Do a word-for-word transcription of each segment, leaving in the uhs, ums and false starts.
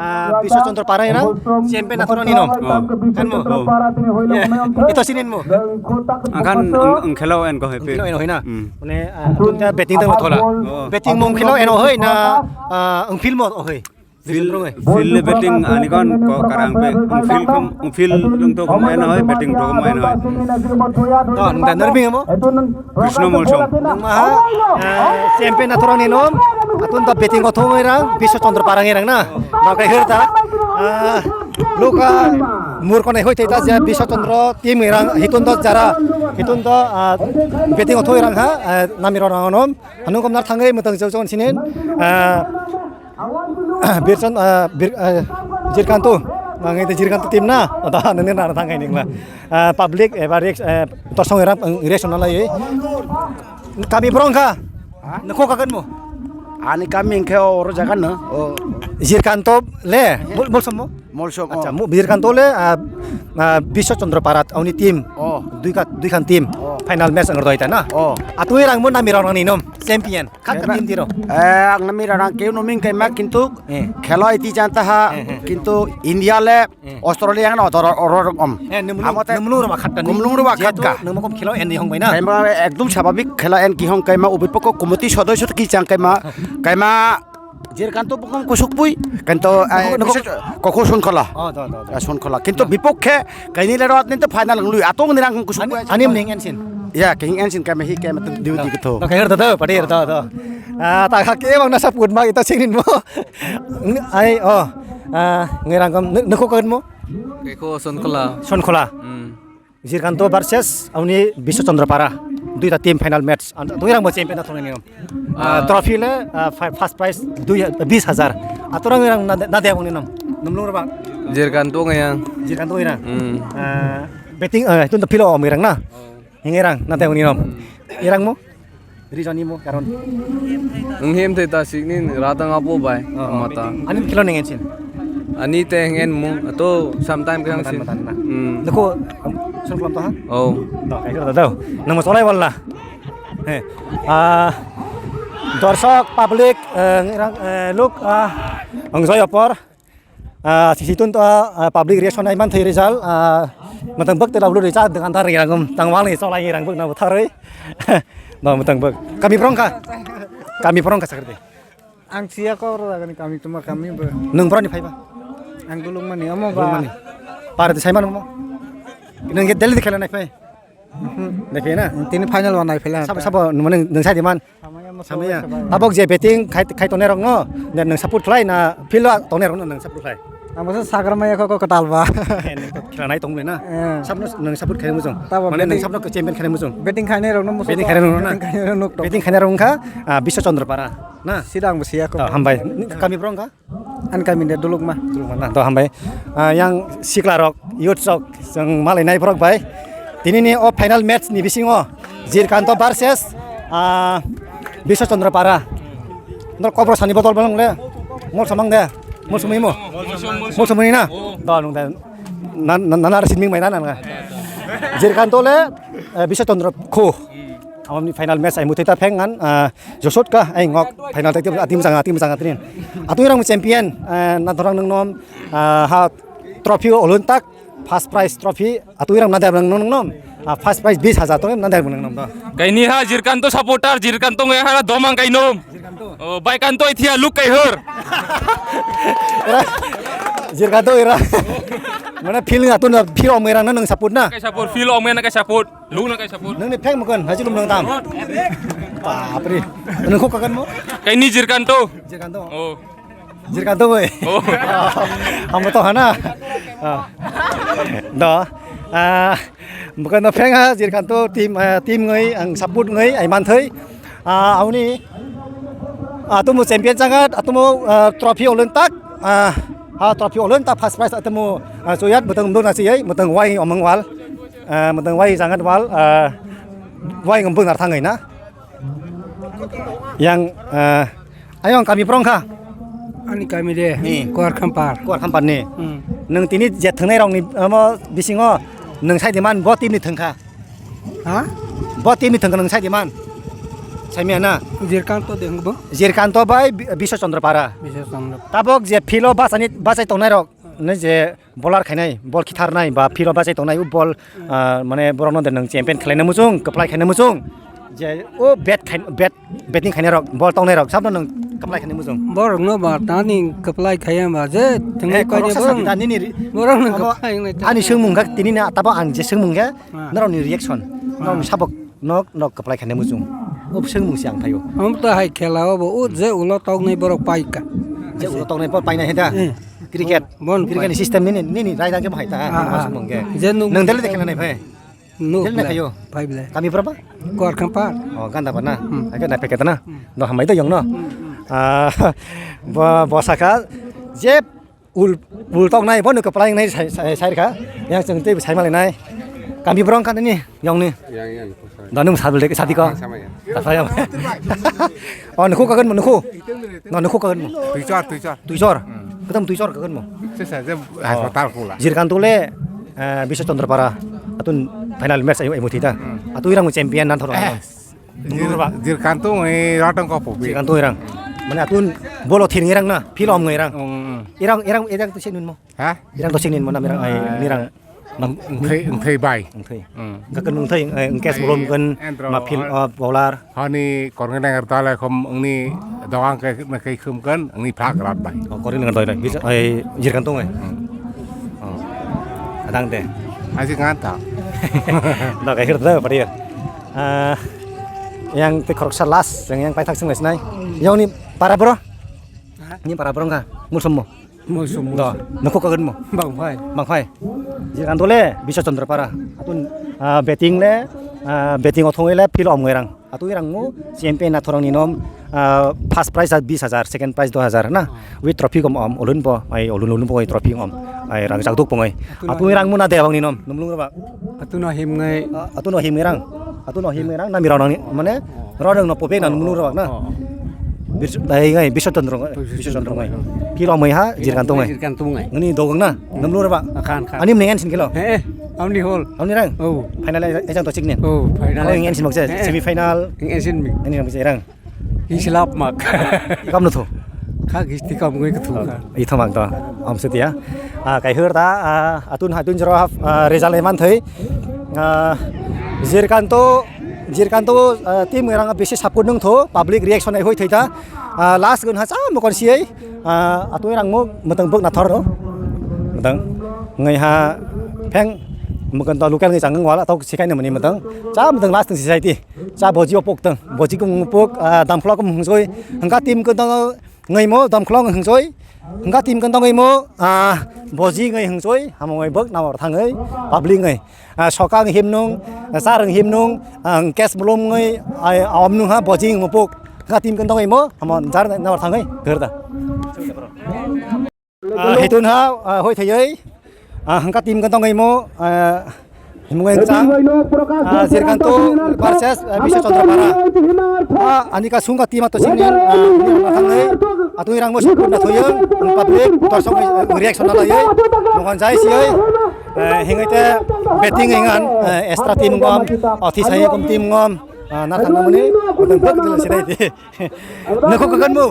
ah, Biswa Chandra Para ina, champion athorani nom. Oh. Kan mo? Oh. Ito sinin mo? Angkan ang, ang khelo en ko hepe. Khelo en hoina. Hmm. Mane, ah, tunta batting tang thola. Oh. Batting mong khelo en hoi na, ah, ang film mo hoi. Field, field le batting ani kon ko karang pe, field kom, field lung to kom ena hoi, batting to kom ena hoi. To, nda nerbi mo? Krishna Molsom. Nang maha, eh, champion athorani nom, atun da batting ko thong irang, Biswa Chandra Parang irang na. Da kai her ta. Ah, luka mur ko nai hoi thai ta ja Biswa Chandra team irang, hitun da jara, hitun da, ah, batting ko thong irang ha, eh, nami ro nang nom. Anu kom nar thangai mutang jauh jauh sinin. Ah, Birchan, ah, Bir, ah, Jirkanto. Mangai te Jirkanto team na. Ada nene nar thangai ningla. Ah, public eba react, eh, torsong era, eh, reaction nalai. Kami borong kha? Ha? Nokho kakan mo? Ani kami hingkhe oro jaga no. O. Jirkanto le, bol, bol sommo? Molsom, Acha, oh. Mo Jirkanto le, ah, ah, Biswa Chandra Parat, oni team. Oh. Dui ka, dui khan team. Oh. Final match ang roi ta na. Oh. Atui rang mo nami rang ni nom, champion. Khat ka team tiro. Eh, ang nami rarang keu noming kaima kintu Eh. Khelo iti janta ha Eh, eh. Kintu India le Eh. Australia ang no doro oro om. Eh, nemu Amo te nemu ro khat ka ni. Kumlung ro khat ka. Nemu kom khelo en ni hong bai na. Kaima ekdum sababik khela en ki hong kaima ubi poko kumoti sodoi sot ki chang kaima kaima Jirkanto bukum kusuk pui kanto Noko- noko- kokho sun khola. Oh, do, do, do. Sun khola. Kintu bipokhe kaini le rot ninto final ngului atong nirang kusuk pui. Ani mning ensin. Ya, king ensin kaima hi kaima diu di kitho. Kaher do, do, padir do, do. Ah, ta kha ke bang na sap kut ma ita singin mo. Ai, oh. Ah, ngerang kam nokho kan mo? Keko Sonkhola. Sonkhola. Hmm. Jirkanto versus Auni Biswa Chandra Para. Duita team final match. Ang dui rang bo champion athong ni. Ah, trophy le, ah, first prize dui, bis hajar. Atorang rang na dia bang ni nom. Nomlung rang. Jirkanto ngayang. Jirkanto irang. Hmm. Ah, betting, ah, itu pilo om irang na. Hingerang, nate uni nom. Irang mo? Rijoni mo, karon. Ang hem te ta sikni ratang apo bai, mata. Ani kilo nengen sin? Ani te hengen mo, to sometime kang sin. Matan na. Hmm. Nako, sun kelam to ha? Oh. To, kayo to, to. Namo solai wala. He. Ah, dorsok, public, eh, irang, eh, look, ah, ang joy opor. Ah, sisi tun to, ah, public reaction ai man thai result, ah, matang bak te laulu recha dengan tar yang tang wal ni solai yang bak na tharoi. No matang bak. Kami prong ka? Kami prong ka sakri. Ang sia ko ro dagan kami tuma kami ba. Nung prong ni phai ba? Ang dulung mani amo ba. Dulung mani. Par de sai man mo. Nang ke Delhi de khela nai phai. Naiphai na? Tini final o naiphai la. Sabo, sabo, nwng, nwng sai di man. Samaya mo Samaya. Samaya. Tabok je betting khai, khai tongnai rok no, nwng support khlai na field o tongnai rok no nwng support khlai? Ang bo sagra maya kho, kho kwtal ba. Eh, nwng kho khela nai tong na. Eh. Sabno nwng support khlai mujung. Tabok mane nwng betting, sabno champion khlai mujung. Betting khainai rok no mujung. Betting khainai rok no na? Betting khainai rok no. Betting khainai rok wngkha, ah, Biswa Chandra Para. Na? Sida ang bo siya kho. Oh, hambai. Kami bro wngkha? Ani kami de Dulukma. Dulukma na, to hambai. Ah, yang sikla rok, youth rok, chwng malai nai borok bai. Tini ni o final match ni bisingo Jirkanto versus, ah, Biswa Chandra Para. Nor kobro sani botol bolong le. Mol samang de. Mol samui mo. Mol samui na. Do nung de. Nan, nan, nan ar sinming mai na nan. Jirkanto le, eh, Biswa Chandra kho. Amoni final match ai muthai ta pheng ngan, ah, josot ka ai ngok final ta tim, tim janga, tim janga trin. Atui rang champion, ah, na dorang nang nom, ah, ha trophy olun tak, first prize trophy, atui rang na der nang nom, ah, first prize bis hajar to na der nang nom da. Kaini ha Jirkanto supporter, Jirkanto ngai ha domang kai nom. Oh, bai kanto ithia luk kai hor. Jirkanto ira. Mana feeling atun feeling om ira nang support na. Kai support, feeling om na kai support. Lung na kai support. Nang ni pheng mukon, haji lum nang tam. Bapre. Nwng kok kagan mo? Kaini Jirkanto. Jirkanto. Oh. Jirkanto bai. Oh. Amo to hana. Ah. Do. Ah, bukan no pheng ha Jirkanto team, ah, team ngai ang support ngai ai manthai. Ah, auni atumu champion changat atumu, ah, trophy olun tak. Ah, ha trophy olun tak first prize atumu, ah, suyat butang bung nasi ai butang wai omang wal. Ah, butang wai changat wal. Ah, wai ngam bung nar thangai na. Yang, eh, ayong kami prong kha? Ani kami de, ni. Kuar Khampar. Kuar Khampar ni. Hmm. Nang tini je thangnai rong ni, amo, bisingo, nang sai diman, bo team ni thangkha? Ha? Bo team ni thangkha nang sai diman? Sai miya na? Jirkanto de bo? Jirkanto bai Bi-, Biswa Chandra Para. Biswa Chandra. Tabok je philo basani, basai tongnai rok, ne je bowler khainai, bol khitharnai, ba field o bachai tongnai, o bol, ah, mane borokno de nwng champion khlaina muchung, kwplai khaina muchung. Je o bat khai, bat, batting khainai rok, bol tongnai rok, sabno nwng kwplai khaina muchung. Borokno ba tani kwplai khaiya ba je thwngwi Eh, paide khoroksa borok. Sabi ta nini ri-, borokno omo kwplai wngnai ta. Ani swngmung kha tini na tabo ang je swngmung khe Ah. norokni reaction, Ah. norokni sabok nok nok kwplai khaina muchung. O swngmung se ang phaio. Omo to hai khela obo, o je ulo toknai borok paikha. Je ulo toknai borok painai he da? Eh. Cricket. Bon, cricket ni pai. System nini, nini raida ke bahai ta, Ah, nini ah. Masuk mong ke. Je nuk Nang dele de khela nai phai. Nuk Dele nai le. Khayo. Phai bele. Kami berapa? Kuar Khampar. Oh, ganda bana. Hmm. Agak na peket na. Hmm. No hamai to yong no. Hmm, hmm. Ah, bo, bo saka. Je ul, ul toknai, bo nuk kwplai nai sai, sai, sai kha. Yang chwng tei sai malai nai. Kami borok kha nini, yong ni. Yang, yang. Da nwng sabil de sadi ko. Sama ya. Apa ya? Oh, nukhu kagan mo, nukhu. No, nukhu kagan mo. Tuichor, tuichor. Tuichor. Hmm. Kadam tuichor kagan mo. Sesa je Oh. Hospital kula. Jirkanto le, eh, Biswa Chandra Para. Atun final match ayo emo thita. Hmm. Atu irang champion nan thoro. Eh. Jir-, Jirkanto ngi ratang ko pobi. Jirkanto irang. Mane atun bolo thir ngi rang na, film ngi rang. Hmm. Irang, irang, irang tu sini mo. Ha? Irang to sini mana mirang ai mirang. Nang Ngthai, ngthai bai. Ngthai. Hmm. Gakan ngthai, eh, ngkes bolom kan Andro, mapil, ah, oh, bowler. Hani kornga nang dale khom ngni dogang ke na kai khum kan ngni phak rat bai. Oh, kornga nang dale. Bisa ai Jirkanto ngai. Hmm. Oh. Adang de. Aji nganta. Da kai hirda pariya. Ah, yang te khoroksa last, yang, yang paithak sing lesnai. Yang ni para bro? Ha? Ni para bro nggak? Mulsum mo? Mulsum, Do, mulsum. Nokho kagan mo? Bangphai. Bangphai. Jirkanto le Biswa Chandra Para. Atun, ah, batting le, ah, batting o thongwi le field om ngai rang. Atu irang mo champion na thorong ni nom, ah, first prize a bis hajar, second prize do hajar na. Ah. With trophy kom om, olun po, ai olun olun po ai trophy om. Ai rang jak duk po ngai. Atu Atu na irang mo na de bang ni nom, num lung ba. Atu no him ngai. Ah, atu no him ngai rang. Atu no him ngai rang, na mi rang ni, mane, Oh. Ro rang no pope na Oh, num lung oh, ba na. Oh, oh. Bis-, dai ngai, Biswa Chandra ngai, Biswa Chandra ngai. Kilo mai ha, Jirkanto ngai. Jirkanto ngai. Ngani dogang na, num lung ba. Khan, khan. Ani mnengan sin kilo. Eh, eh, amni hol. Amni rang? Oh. Final e, ejang to chiknen. Oh, final. Oh, ngen sin makse, Eh, eh. Semi final. Ngen sin mi. Ani rang makse rang. Hislap mak. Kam no tho. Kha gisti kam goi kuthu ka. Itho mak do. Am setia. Ah, kai hur ta, ah, atun hatun jero hap, ah, result eman thoi. Ah, Jirkanto, Jirkanto, ah, team ngerang bisi support nung tho, public reaction ai hoi thoi ta. Ah, last gun ha cha mo kon siai. Ah, atun rang mo matang bok na thor ro. Matang ngai ha pheng mo kon to local ngai chang wala to sikai na mani matang. Cha matang last nung si sai ti. Cha boji o pok tang. Boji kung pok, ah, damkhlo kung hungsoi. Hingka team kung tang ngai mo damkhlo hungsoi. Hingka team kung tang ngai mo, ah, boji ngai hungsoi. Hamo ngai bok namor thangai. Public ngai. Ah, sokang himnung, sarang himnung, ah, cash belum ngai, ah, awam nung ha boji mo pok. Hingka team kung tang ngai mo, hamo jar namor thangai. Gerda. Ah, hitun ha, ah, hoi thayai. Ah, hangka team kan tong mo, ah, himung yang chang. Ah, Jirkanto versus, ah, Biswa Chandra Para. Ah, ani ka sungka team ato sini, ah, ini orang thangai. Atu irang mo support na thoyang, ang public, torsok, eh, reaction na layai. Mokon jai siyai. Eh, hingai te batting ingan, eh, extra team ngom, office hai kom team ngom, ah, na thang mani, odang bek dil sidai di. Nako kakan mo?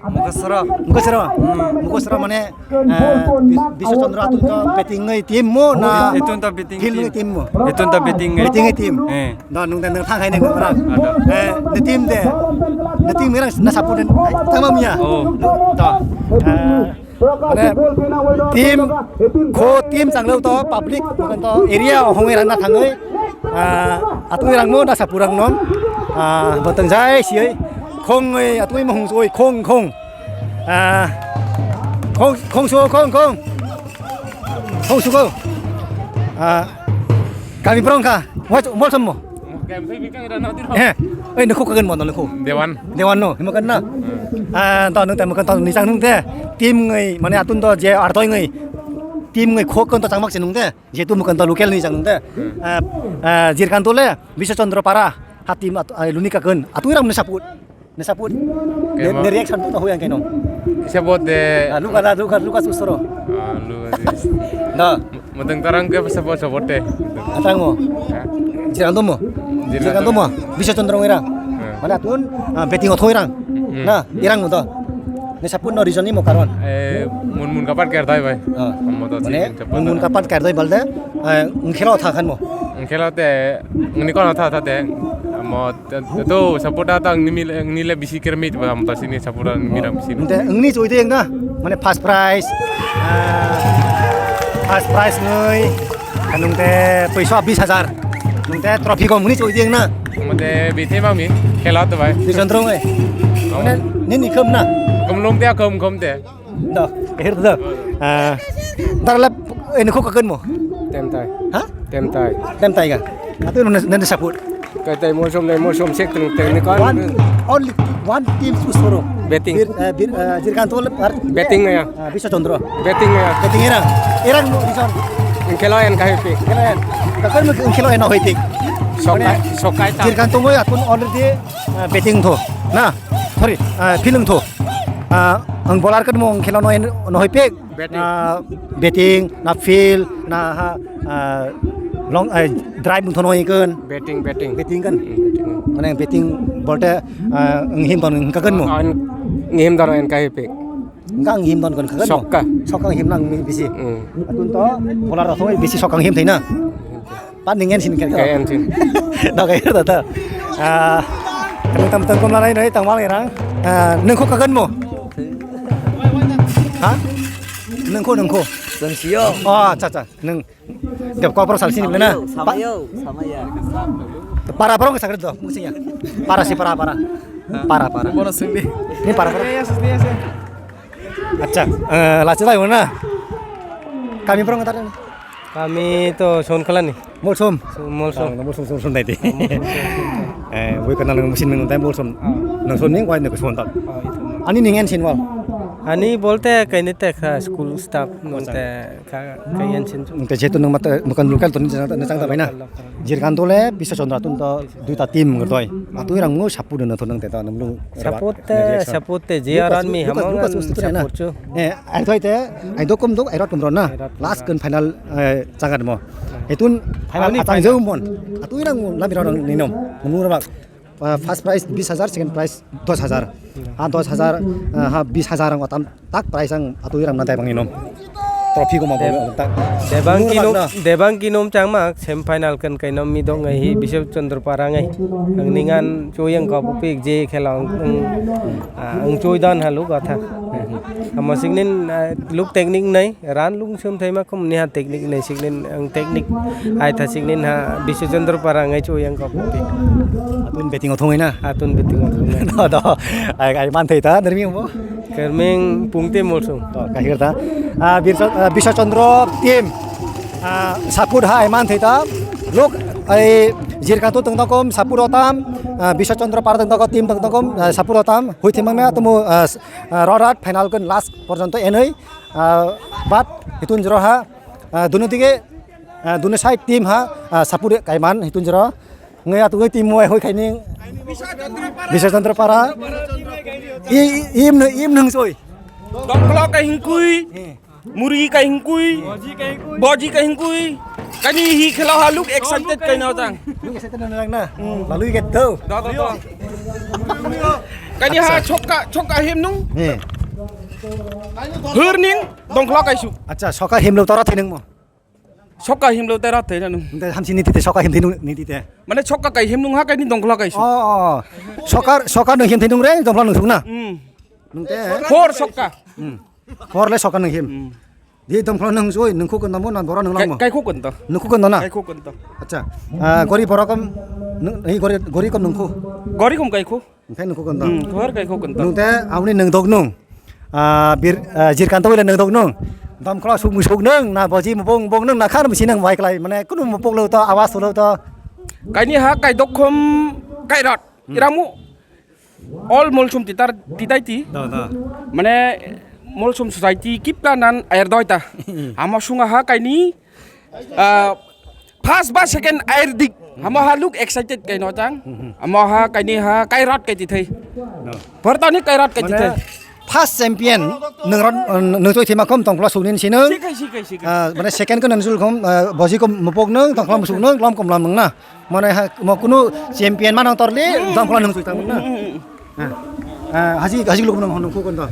Mukasra. Mukasra? Hmm. Mukasra mane, eh, Bis-, Biswa Chandra atun to batting ngai team mo na Itun to batting field team. Ngai team mo? Itun to batting ngai. Batting ngai team. Eh. Da nung da nung thang hai nung ra. Ada. Eh, ni team de. Ni team ngai na support den. Tama mia. Oh. Da. Eh, mane team ko team changlo to public to area hongwi rang na thangwi. Ah, atwi rang mo da support rang nom. Ah, batang jai sioi. Khong oi, atui mo hung soi, khong, khong. Ah, khong, khong so, khong, khong. Khong suko. Ah, kami prong kha. Wa, mol som mo. He, oi, nukho kagen mo, nukho. Dewan. Dewan no, himo kan na. Ah, ta nung ta mo kan ta ni chang nung te. Team ngai, mane atun to je artoi ngai. Team ngai khok kan to changmak se nung te. Jehetu mukan ta local ni chang nung te. Ah, ah, Jirkanto le Biswa Chandra Para. Ha team at, ah, luni kagen. Atui ram ne saput. Ne saput. Ne, ne reaction tu na huyang keno. Isa bote. Ah, luka da, luka, luka susoro. Ah, luka. Da. Muteng tarang ke support support te. Atang mo. Jirang tomo. Jirang tomo. Biswa Chandra ngai rang. Mana atun, ah, betting o thoi rang. Na, irang mo to. Ne support no reason ni mo karon. Eh, mun mun kapat ker dai bai. Ah. Mo to. Mane mun mun kapat ker dai balde, eh, ngkhelo tha khan mo. Ngkhelo te ngni kono tha tha te. Mo to support ta ngni le bisi ker mit ba mo to sini support ngni rang bisi. Nte ngni choi de na. Mane first prize. Ah, first prize ngai. Kanung te poisa bis hajar. Nung te trophy kom hini choi diang na. Mate bithe mami khela to bai. Di chondro ngai. Mane nini kham na. Kom lom te kom kom te. Da, her da. Ah, darla ene ko kakan mo. Tem tai. Ha? Tem tai. Tem tai ga. Atu nene support. Kaitai mosom nai mosom sek teng teng ni kan. One, only one team susoro. Betting. Bir, eh, bir, eh, Jirkanto le par. Betting ya. Ah, Biswa Chandra. Betting ya. Betting irang. Irang mo reason. Khelo en kahai pick. Khelo en. Kakar mo khelo en hoi pick. Sokai, sokai ta. Jirkanto mo atun already, ah, betting tho. Na, sorry, ah, feeling tho. Ah, ang bowler kan mo khelo no en no hoi pick. Betting. Ah, betting, na field, na ha, ah, long, ah, drive mung thono ikon. Betting, betting. Betting kan. Hmm, betting. Mane betting bolte, ah, ngi him ton kakan mo. Ah, ngi him ton en kai pick. Ngi him ton kan kakan mo. Sokka. Sokka him nang mi bisi. Hmm. Atun to bola rok bisi sokka him thaina. Pan ningen sin kan. Kayan sin. Da kai da da. Ah, tam tam kom lai noi tang mal rang. Ah, nung ko kakan mo. Ha? Nung ko nung ko. Sensio. Oh, cha cha. Nung. Jab ko pro sal sini na. Samayo, samaya. Para pro sakre do, musia. Para si para para. Para para. Bono sing di. Ini para para. Acha, eh, lachi lai na. Kami pro ngatar. Kami to Sonkhalani. Molsom. Molsom. Molsom, Molsom, Molsom dai di. Eh, woi kana lang musin nang dai Molsom. Nang som ning wai nang son tak. Ani ningen sin wal. Ani bolte kaini te kha school staff nonte. Ka, ka yan sin. Te jetu nang mata mukan local to ni chang ta bai na. Jirkanto le Biswa Chandra tun to duita team ngertoi. Atu rang ngo sapu de na to nang te ta nang lu. Sapu te, sapu te, je aran mi hamang sapu chu. Eh, ai thoi te, ai dokom dok, ai rot tumro na. Last kan final, eh, chagar mo. Etun final atang jeu mon. Atu rang lambi rang ninom. Nang lu rak. Ah, first prize bis hajar, second prize dos hajar. Ha dos hajar, ah, ha bis hajar ang otam tak prize ang atui ram na dai bang inom. Trophy ko ma bo tak. Debang kinom, debang kinom chang mak sem final kan kai nom mi dong ngai hi Biswa Chandra Para ngai. Ang ningan chuyang ko pupik je khela ang, ang, ah, ang chuy dan halu gatha. Amo singnin, ah, luk technique nai. Ran lung sum thai ma khum niha technique nei siknin ang technique ai tha siknin ha Biswa Chandra Para ngai chu yang kok. Atun betting o thongai na. Atun betting o thongai. Do do. Ai ai man thai ta dermi mo. Kerming pungte molsum. To kahir ta. Ah, Birsa, ah, Biswa Chandra team. Ah, sapur hai man thai ta. Lok ai Jirkanto tong takom sapur otam. Ah, Biswa Chandra Para tong takom team tong takom, ah, sapur otam. Hui thimang na tumu, ah, s-, ah, rorat final kun last porjonto enoi. Ah, but hitun jero ha, ah, duno dige, ah, duno side team ha, ah, sapure kaiman hitun jero. Ngai atu ngai team wai hoi khaini Biswa Chandra Para. I, i, im nung, im nung soi. Dongklo kai hingkui. Eh. Muri kai hingkui. Boji kai hingkui. Kani hi khela ha look excited kai na tang. Look excited na lang na. Hmm. Lalu iket do. Do, do, do. Kani ha chokka, chokka him nung. Eh. Hur ning. Dongkhlok kaisu. Acha, soka himlo tora thinang mo. Soka himlo tera thinang. Nte hamsi niti te soka him thinung niti te. Mane soka kai him nung ha kai ni dongkhlok kaisu. Oh, oh. Soka, soka nung him thinung re, dongkhlok nung sung na. Hmm. Nung te. Hor soka. Hmm. Hor le soka nung him. Hmm. Di Damkholo nung soi, nungkhu kondamo na bora nung langmo? Kaikho kondo. Nungkhu kondo na? Kaikho kondo. Acha. Ah, gori bora kom, nung, hi gori, gori kom nungkhu? Gori kom kaikho. Hingke nungkhu kondo. Hmm, hor kaikho kondo. Nungte, auni nungdok nung. Ah, bir, ah, jirkanto wile nungdok nung. Damkholo suk musuk nung, na boji mubong mubong nung, na khar musi nung waiklai. Mane, kunu mupok lo to, awas lo to. Kaini ha, kaidok khom, kairot. Hmm. Iramu. All Molsom titar titai ti. Da, da. Mane Molsom society kipla nan air doita. Amo sunga ha kaini, ah, first ba second air dik. Amo ha look excited kaino chang. Amo ha kaini ha kairot kai ti thai. Da. Portani kairot kai ti thai. Mane first champion nung ron, nung toi thima kom tongkla sunin sinung. Sikai, sikai, sikai. Ah, mane second ko nung sul kom, ah, boji kom mupok nung, tongkla musuk nung, lom kom lam nung na. Mane ha, mo kunu champion manang torli, hmm, Damkholo nung sui tangmung na. Hmm, hmm, hmm. Ha. Ah, haji, haji lukman hon nung kukon to.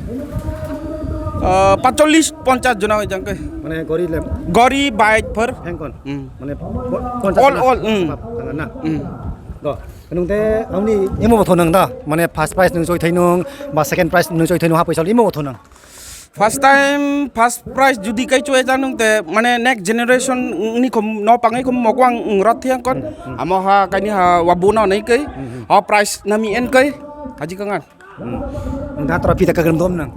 Ah, patchollis ponchas jona hoi jang kai. Mane gori lem. Gori bike phar. Hengkon. Hmm. Mane po-, ponchas all, jona. All, hmm. Bap, tangan na. Hmm. Do. Nung te, ang ni emo bo thonang da. Mane first prize nung soi thainung, ba second prize nung soi thainung, ha paisa emo bo thonang. First time, first prize judi kai chue janung te, mane next generation ni khum no pangai khum mokwa ang rot thiang kon. Hmm, hmm. Amo ha kaini ha wabu no nai kai. Hmm, hmm. Ha prize nami en kai. Haji kangan. Hmm. Da trophy da kagam dom nang.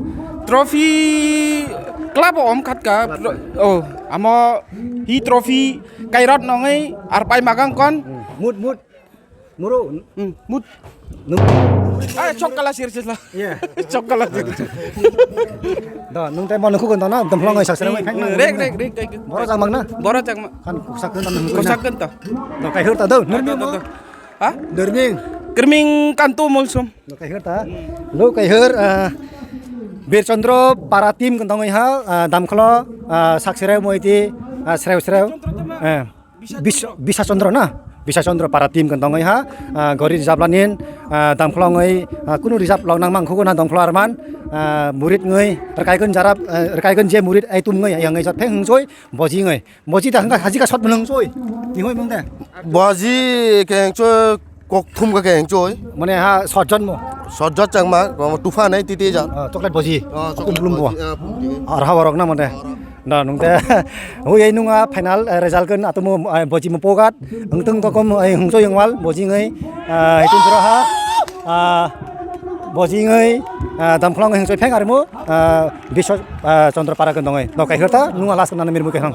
Trophy club om khat ka. Club. Oh, amo hi trophy kai rot nongai arpai magang kon. Hmm. Mut, mut. Muru. Hmm, mut. Nung. Ah, chok kala sir sir la. Iya. Chok kala sir. Do, nung tai mo nung kukun to na, Damkholo ngai sak sir mai phai. Rek, rek, rek, rek. Boro jang mang na? Boro jang ma. Kan kusak kan nung. Kusak kan to. Do, kai hur ta do. Nurming mo. Ha? Nurming. Kerming kanto Molsom. Do, kai hur ta. Lo kai hur, ah, Bir Chandra para team kan tongoi ha, ah, Damkholo, ah, sak sir mai ti, ah, sreu sreu. Eh. Bis-, Bisa Chandra na? Bisa Chandra para team kan tongoi ha, ah, gori rijap lanin, ah, Damkholo ngoi, ah, kunu rijap lok nang mang khugo na Damkholo arman, ah, murit ngoi, rkai kun jarap, ah, rkai kun je murit ai tum ngoi, yang ngoi jat pheng hung soi, boji ngoi. Boji ta hangka haji ka shot beleng soi. Ni hoi mung de. Boji keng soi. Kok thum ka keng choi. Mane ha sotjon mo. Sotjot changma, tupha nai titi jan. Ah, chocolate boji. Ah, chocolate boji, ah, pum tini. Ar ha warok na mane. Warok. Da nung te. Hui ai nunga final, eh, result kan atumu, eh, boji mo pogat. Ang tung to kom, eh, hung choi ang wal boji ngai. Ah, hitung pura ha. Ah, boji ngai. Ah, Damkholo ngai hung choi pheng armu. Ah, Biswa, ah, Chandra para kan dongai. No kai hota, nunga last kan na mir mu kai hang.